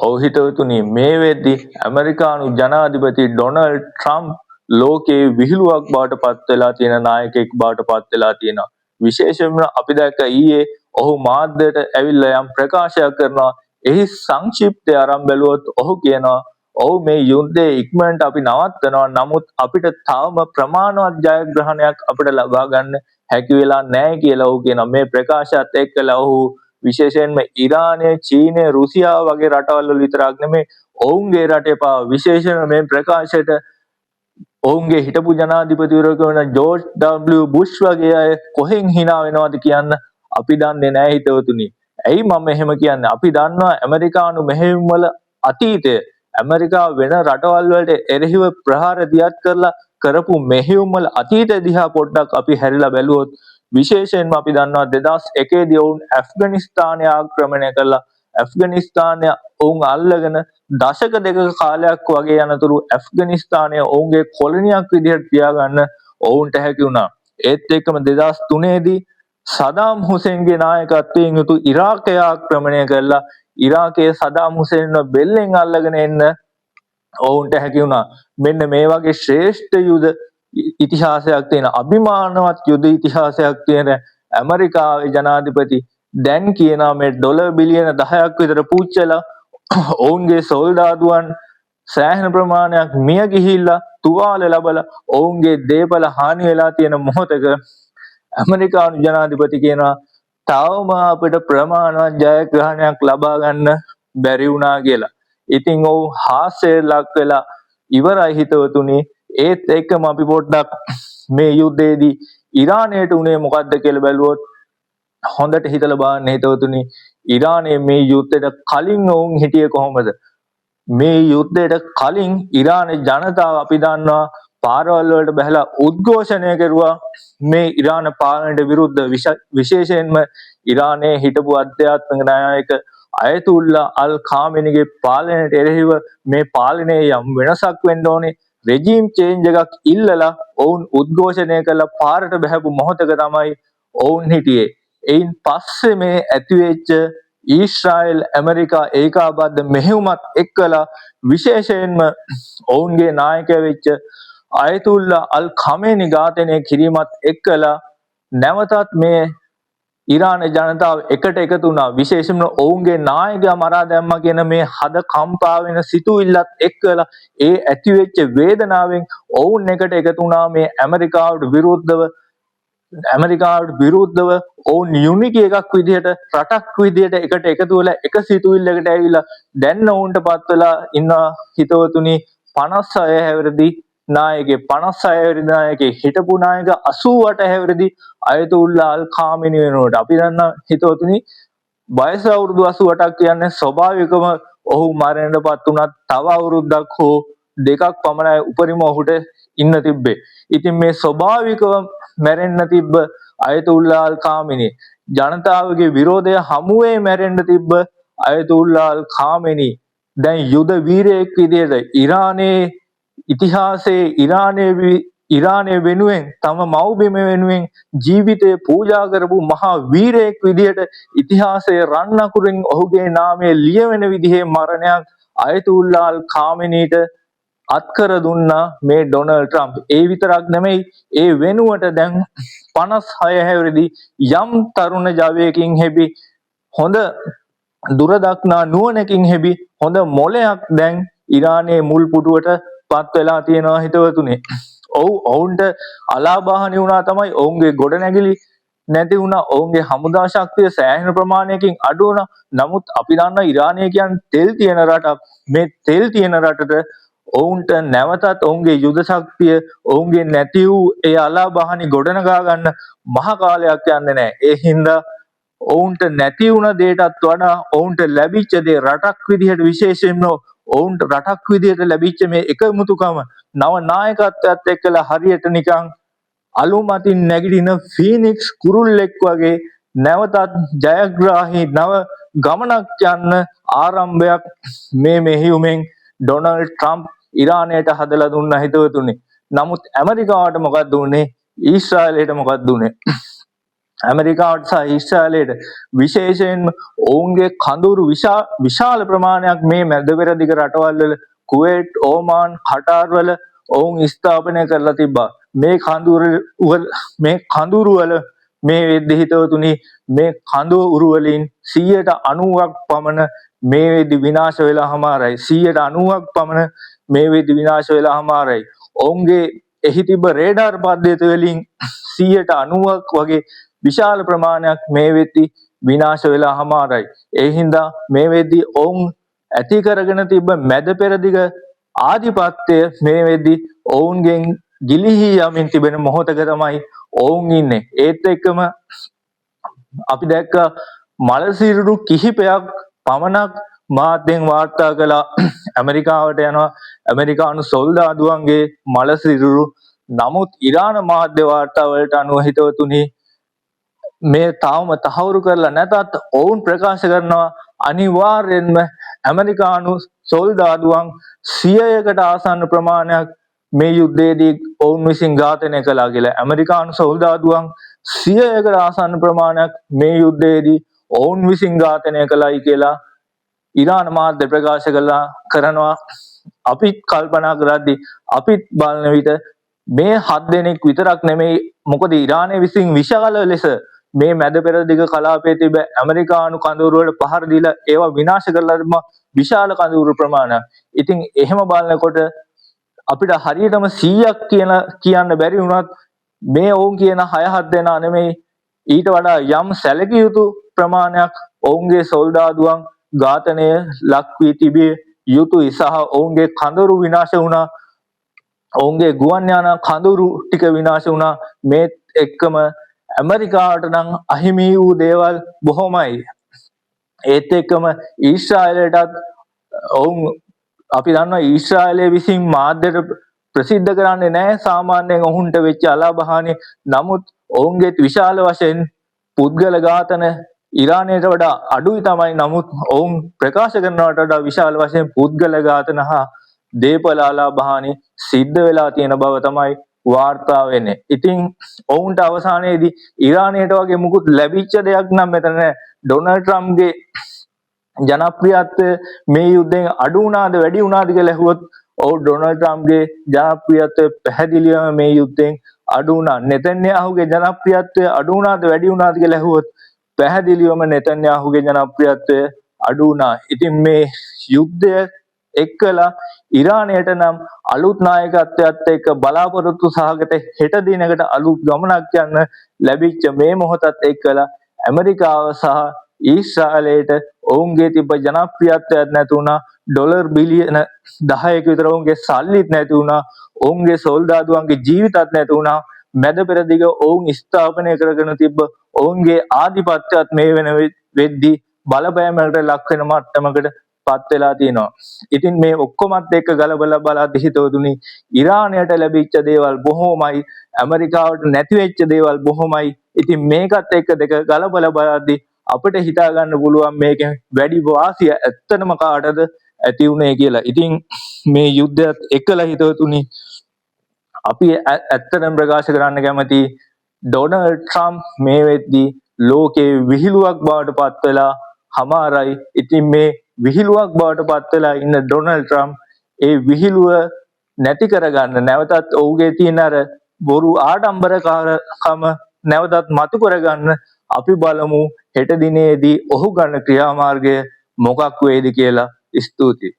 ඔව් හිතවතුනි, මේ වෙද්දි ඇමරිකානු ජනාධිපති ඩොනල්ඩ් ට්‍රම්ප් ලෝකයේ විහිළුවක් බවට පත් වෙලා තියෙන නායකයෙක් බවට පත් වෙලා තියෙනවා. විශේෂයෙන්ම අපි දැක්ක ඊයේ ඔහු මාධ්‍යයට ඇවිල්ලා යම් ප්‍රකාශයක් කරනවා. එහි සංක්ෂිප්තය අරන් බැලුවොත් ඔහු කියනවා, ඔව්, මේ යුද්ධය ඉක්මනට අපි නවත්තනවා. නමුත් අපිට තවම ප්‍රමාණවත් ජයග්‍රහණයක් අපිට ලබා ගන්න හැකි වෙලා නැහැ කියලා ඔහු කියනවා. මේ ප්‍රකාශයත් එක්කලා ඔහු විශේෂයෙන්ම ඉරානය, චීනය, රුසියාව වගේ රටවල් වල විතරක් නෙමෙයි, ඔවුන්ගේ රටේ පවා විශේෂයෙන්ම මේ ප්‍රකාශයට ඔවුන්ගේ හිටපු ජනාධිපතිවරයෙකු වන ජෝර්ජ් ඩබ්ලිව් බුෂ් වගේ අය කොහෙන් හිනා වෙනවද කියන්න අපි දන්නේ නැහැ හිතවතුනි. ඇයි මම එහෙම කියන්නේ? අපි දන්නවා ඇමරිකානු මෙහෙයුම් වල අතීතය, ඇමරිකාව වෙන රටවල් වලට එරෙහිව ප්‍රහාර දියත් කරලා කරපු මෙහෙයුම් වල අතීතය දිහා පොඩ්ඩක් අපි හැරිලා බැලුවොත්, විශේෂයෙන්ම අපි දන්නවා 2001 දී ඔවුන් ඇෆ්ගනිස්තානය ආක්‍රමණය කළා. ඇෆ්ගනිස්තානය ඔවුන් අල්ලගෙන දශක දෙකක කාලයක් වගේ යනතුරු ඇෆ්ගනිස්තානය ඔවුන්ගේ කොලනියක් විදිහට තියාගන්න ඔවුන්ට හැකි වුණා. ඒත් එක්කම 2003 දී සදාම් හුසේන්ගේ නායකත්වයෙන් යුතු ඉරාකය ආක්‍රමණය කරලා ඉරාකයේ සදාම් හුසේන්ව බෙල්ලෙන් අල්ලගෙන එන්න ඔවුන්ට හැකි වුණා. මෙන්න මේ වගේ ශ්‍රේෂ්ඨ යුද ඉතිහාසයක් තියෙන, අභිමානවත් යුද ඉතිහාසයක් තියෙන ඇමරිකාවේ ජනාධිපති දැන් කියනවා මේ ඩොලර් බිලියන 10ක් විතර පුච්චලා, ඔවුන්ගේ සොල්දාදුවන් සෑහෙන ප්‍රමාණයක් මිය ගිහිල්ලා, තුවාල ලැබලා, ඔවුන්ගේ දේපල හානි වෙලා තියෙන මොහොතක ඇමරිකානු ජනාධිපති කියනවා තවම අපිට ප්‍රමාණවත් ජයග්‍රහණයක් ලබා ගන්න බැරි වුණා කියලා. ඉතින් ඔවුන් හාස්‍යයට ලක් වෙලා ඉවරයි හිතවතුනි. ඒත් එක්කම අපි පොඩ්ඩක් මේ යුද්ධයේදී ඉරානයට උනේ මොකද්ද කියලා බැලුවොත්, හොඳට හිතලා බලන්න හිතවතුනි, ඉරානයේ මේ යුද්ධයට කලින් ඔවුන් හිටියේ කොහොමද? මේ යුද්ධයට කලින් ඉරානයේ ජනතාව අපි දන්නවා පාරවල් වලට බැහැලා උද්ඝෝෂණය කෙරුවා මේ ඉරාන පාලනයට විරුද්ධ. විශේෂයෙන්ම ඉරානයේ හිටපු අධ්‍යාත්මික නායක අයතුල්ලා අල් කාමිනිගේ පාලනයට එරෙහිව මේ පාලනයේ යම් වෙනසක් වෙන්න ඕනේ, රෙජීම් චේන්ජ් එකක් ඉල්ලලා ඔවුන් උද්ඝෝෂණය කළා. පාරට බැහැපු මොහොතක තමයි ඔවුන් හිටියේ. එයින් පස්සේ මේ ඇතිවෙච්ච ඊශ්‍රායල් ඇමරිකා ඒකාබද්ධ මෙහෙයුමත් එක්කලා, විශේෂයෙන්ම ඔවුන්ගේ නායකයා වෙච්ච අයතුල්ලා අල් ඛමේනි ඝාතනය කිරීමත් එක්කලා නැවතත් මේ ඉරාන ජනතාව එකට එකතු වුණා. විශේෂයෙන්ම ඔවුන්ගේ නායකයා මරා දැම්මා කියන මේ හද කම්පා වෙන සිතුවිල්ලත් එක්කලා, ඒ ඇතිවෙච්ච වේදනාවෙන් ඔවුන් එකට එකතු වුණා. මේ ඇමරිකාවට විරුද්ධව ඔවුන් යුනිටි එකක් විදිහට, රටක් විදිහට එකට එකතු වෙලා, එක සිතුවිල්ලකට ඇවිල්ලා දැන් ඔවුන්ට පත් වෙලා ඉන්න හිතවතුනි 56 හැවිරිදි නායකයෙක්. 56 හැවිරිදි නායකයෙක්, හිටපු නායක 88 හැවිරිදි අයතුල්ලා අල් කාමිනි වෙනුවට. අපි දන්නා හිතවතුනි, වයස අවුරුදු 88ක් කියන්නේ ස්වභාවිකව ඔහු මරණයට පත් වුණත් තව අවුරුද්දක් හෝ දෙකක් පමණයි උපරිම ඔහුට ඉන්න තිබ්බේ. ඉතින් මේ ස්වභාවිකව මැරෙන්න තිබ්බ අයතුල්ලා අල් කාමිනි, ජනතාවගේ විරෝධය හමුවේ මැරෙන්න තිබ්බ අයතුල්ලා අල් කාමිනි දැන් යුද වීරයෙක් විදිහට ඉරානයේ ඉතිහාසයේ ඉරානය වෙනුවෙන්, තම මව්බිම වෙනුවෙන් ජීවිතය පූජා කරපු මහා වීරයෙක් විදිහට ඉතිහාසයේ රන් අකුරින් ඔහුගේ නාමය ලියවෙන විදිහේ මරණයක් අයතුල්ලා අල් කාමිනීට අත්කර දුන්නා මේ ඩොනල්ඩ් ට්‍රම්ප්. ඒ විතරක් නෙමෙයි, ඒ වෙනුවට දැන් 56 හැවිරිදි යම් තරුණ ජවයකින් හෙබි, හොඳ දුරදක්නා නුවණකින් හෙබි හොඳ මොලයක් දැන් ඉරානයේ මුල් පුටුවට පත් වෙලා තියෙනවා හිතවතුනි. ඔව්, ඔවුන්ට අලාභහානි වුණා තමයි. ඔවුන්ගේ ගොඩනැගිලි නැති වුණා. ඔවුන්ගේ හමුදා ශක්තිය සෑහෙන ප්‍රමාණයකින් අඩු වුණා. නමුත් අපි දන්නවා ඉරානය කියන්නේ තෙල් තියෙන රටක්. මේ තෙල් තියෙන රටට ඔවුන්ට නැවතත් ඔවුන්ගේ යුද ශක්තිය, ඔවුන්ගේ නැති වූ ඒ අලාභහානි ගොඩනගා ගන්න මහ කාලයක් යන්නේ නැහැ. ඒ හින්දා ඔවුන්ට නැති වුණ දේටත් වඩා ඔවුන්ට ලැබිච්ච දේ රටක් විදිහට, විශේෂයෙන්ම ඔවුන්ට රටක් විදිහට ලැබිච්ච මේ එකමුතුකම නව නායකත්වයත් එක්කලා හරියට නිකන් අලු මතින් නැගිටින ෆීනික්ස් කුරුල්ලෙක් වගේ නැවතත් ජයග්‍රාහී නව ගමනක් යන්න ආරම්භයක් මේ මෙහෙයුමෙන් ඩොනල්ඩ් ට්‍රම්ප් ඉරානයට හදලා දුන්න හිතවතුනි. නමුත් ඇමරිකාවට මොකක්ද වුනේ? ඊශ්‍රායලයට මොකක්ද වුනේ? ඇමරිකාවට සහ ඊශ්‍රායලයට විශේෂයෙන්ම ඔවුන්ගේ කඳවුරු විශාල ප්‍රමාණයක් මේ මැද පෙරදිග රටවල් වල කුවේට්, ඕමාන්, කටාර් වල ඔවුන් ස්ථාපනය කරලා තිබ්බා. මේ කඳවුරු වල මේ වෙද්දි හිතවතුනි, මේ කඳවුරු වලින් 90ක් පමණ මේ වෙද්දි විනාශ වෙලා හමාරයි. 90ක් පමණ මේ වෙද්දි විනාශ වෙලා හමාරයි. ඔවුන්ගේ එහි තිබ්බ රේඩාර් පද්ධති වලින් 90ක් වගේ විශාල ප්‍රමාණයක් මේ වෙද්දි විනාශ වෙලා හමාරයි. ඒ හින්දා මේ වෙද්දි ඔවුන් ඇති කරගෙන තිබ්බ මැද පෙරදිග ආධිපත්‍යය මේ වෙද්දි ඔවුන්ගෙන් ගිලිහී යමින් තිබෙන මොහොතක තමයි ඔවුන් ඉන්නේ. ඒත් එක්කම අපි දැක්ක මළ සිරුරු කිහිපයක් පමණක් මාධ්‍යෙන් වාර්තා කළා ඇමරිකාවට යනවා ඇමරිකානු සොල්දාදුවන්ගේ මළ සිරුරු. නමුත් ඉරාන මාධ්‍ය වාර්තා වලට අනුව හිතවතුනි, මේ තවම තහවුරු කරලා නැතත් ඔවුන් ප්‍රකාශ කරනවා අනිවාර්යෙන්ම ඇමරිකානු සොල්දාදුවන් 100කට ආසන්න ප්‍රමාණයක් මේ යුද්ධයේදී ඔවුන් විසින් ඝාතනය කළා කියලා. ඇමරිකානු සොල්දාදුවන් 100කට ආසන්න ප්‍රමාණයක් මේ යුද්ධයේදී ඔවුන් විසින් ඝාතනය කළයි කියලා ඉරාන මාධ්‍ය ප්‍රකාශ කළා කරනවා. අපිත් කල්පනා කරද්දී, අපිත් බලන විට මේ හත් දෙනෙක් විතරක් නෙමෙයි. මොකද ඉරානය විසින් විශාල ලෙස මේ මැද පෙරදිග කලාපයේ තිබ ඇමරිකානු කඳවුරු වලට පහර දීලා ඒවා විනාශ කරලා තිබ්බ විශාල කඳවුරු ප්‍රමාණයක්. ඉතින් එහෙම බලනකොට අපිට හරියටම 100ක් කියන කියන්න බැරි වුණත් මේ ඔවුන් කියන 6 7 දෙනා නෙමෙයි, ඊට වඩා යම් සැලකිය යුතු ප්‍රමාණයක් ඔවුන්ගේ සොල්දාදුවන් ඝාතනය ලක් වී තිබිය යුතුයි සහ ඔවුන්ගේ කඳවුරු විනාශ වුණා. ඔවුන්ගේ ගුවන් යාන කඳවුරු ටික විනාශ වුණා. මේත් එක්කම ඇමරිකාවට නම් අහිමි වූ දේවල් බොහොමයි. ඒත් එක්කම ඊශ්‍රායලයටත් ඔවුන්, අපි දන්නවා ඊශ්‍රායලය විසින් මාධ්‍යට ප්‍රසිද්ධ කරන්නේ නැහැ සාමාන්‍යයෙන් ඔවුන්ට වෙච්ච අලාභහානි. නමුත් ඔවුන්ගේ විශාල වශයෙන් පුද්ගල ඝාතන ඉරානයට වඩා අඩුයි තමයි. නමුත් ඔවුන් ප්‍රකාශ කරනවට වඩා විශාල වශයෙන් පුද්ගල ඝාතන හා දේපල අලාභහානි සිද්ධ වෙලා තියෙන බව තමයි වාර්තා වෙන්නේ. ඉතින් ඔවුන්ට අවසානයේදී ඉරානයට වගේ මුකුත් ලැබිච්ච දෙයක් නම් මෙතන නෑ. ඩොනල්ඩ් ට්‍රම්ප්ගේ ජනප්‍රියත්වය මේ යුද්ධයෙන් අඩු වුණාද වැඩි වුණාද කියලා ඇහුවොත්, ඔව්, ඩොනල්ඩ් ට්‍රම්ප්ගේ ජනප්‍රියත්වය පැහැදිලිවම මේ යුද්ධයෙන් අඩු වුණා. නෙතන්යාහුගේ ජනප්‍රියත්වය අඩු වුණාද වැඩි වුණාද කියලා ඇහුවොත්, පැහැදිලිවම නෙතන්යාහුගේ ජනප්‍රියත්වය අඩු වුණා. ඉතින් මේ යුද්ධය එක්කලා ඉරානයට නම් අලුත් නායකත්වයත් එක්ක බලාපොරොත්තු සහගත හෙට දිනකට අලුත් ගමනක් යන්න ලැබිච්ච මේ මොහොතත් එක්කලා ඇමරිකාව සහ ඊශ්‍රායලයට ඔවුන්ගේ තිබ්බ ජනප්‍රියත්වයක් නැති වුණා. ඩොලර් බිලියන 10ක විතර ඔවුන්ගේ සල්ලිත් නැති වුණා. ඔවුන්ගේ සොල්දාදුවන්ගේ ජීවිතත් නැති වුණා. මැද පෙරදිග ඔවුන් ස්ථාපනය කරගෙන තිබ්බ ඔවුන්ගේ ආධිපත්‍යයත් මේ වෙන වෙද්දී බලපෑමකට ලක් වෙන මට්ටමකට පත් වෙලා තියෙනවා. ඉතින් මේ ඔක්කොමත් එක්ක ගලපලා බලද්දි හිතවතුනි, ඉරානයට ලැබිච්ච දේවල් බොහෝමයි, ඇමරිකාවට නැති වෙච්ච දේවල් බොහොමයි. ඉතින් මේකත් එක්ක දෙක ගලපලා බලද්දි අපිට හිතා ගන්න පුළුවන් මේකෙන් වැඩි වාසිය ඇත්තටම කාටද ඇති වුණේ කියලා. ඉතින් මේ යුද්ධයත් එක්කලා හිතවතුනි, අපි ඇත්තටම ප්‍රකාශ කරන්න කැමති ඩොනල්ඩ් ට්‍රම්ප් මේ වෙද්දී ලෝකේ විහිළුවක් බවට පත් වෙලා හමාරයි. ඉතින් මේ විහිළුවක් බවට පත් වෙලා ඉන්න ඩොනල්ඩ් ට්‍රම්ප් ඒ විහිළුව නැති කරගන්න, නැවතත් ඔහුගේ තියෙන අර බොරු ආඩම්බරකාරකම නැවතත් මතු කරගන්න අපි බලමු හෙට දිනේදී ඔහු ගන්න ක්‍රියාමාර්ගය මොකක් වේද කියලා. ස්තුතියි.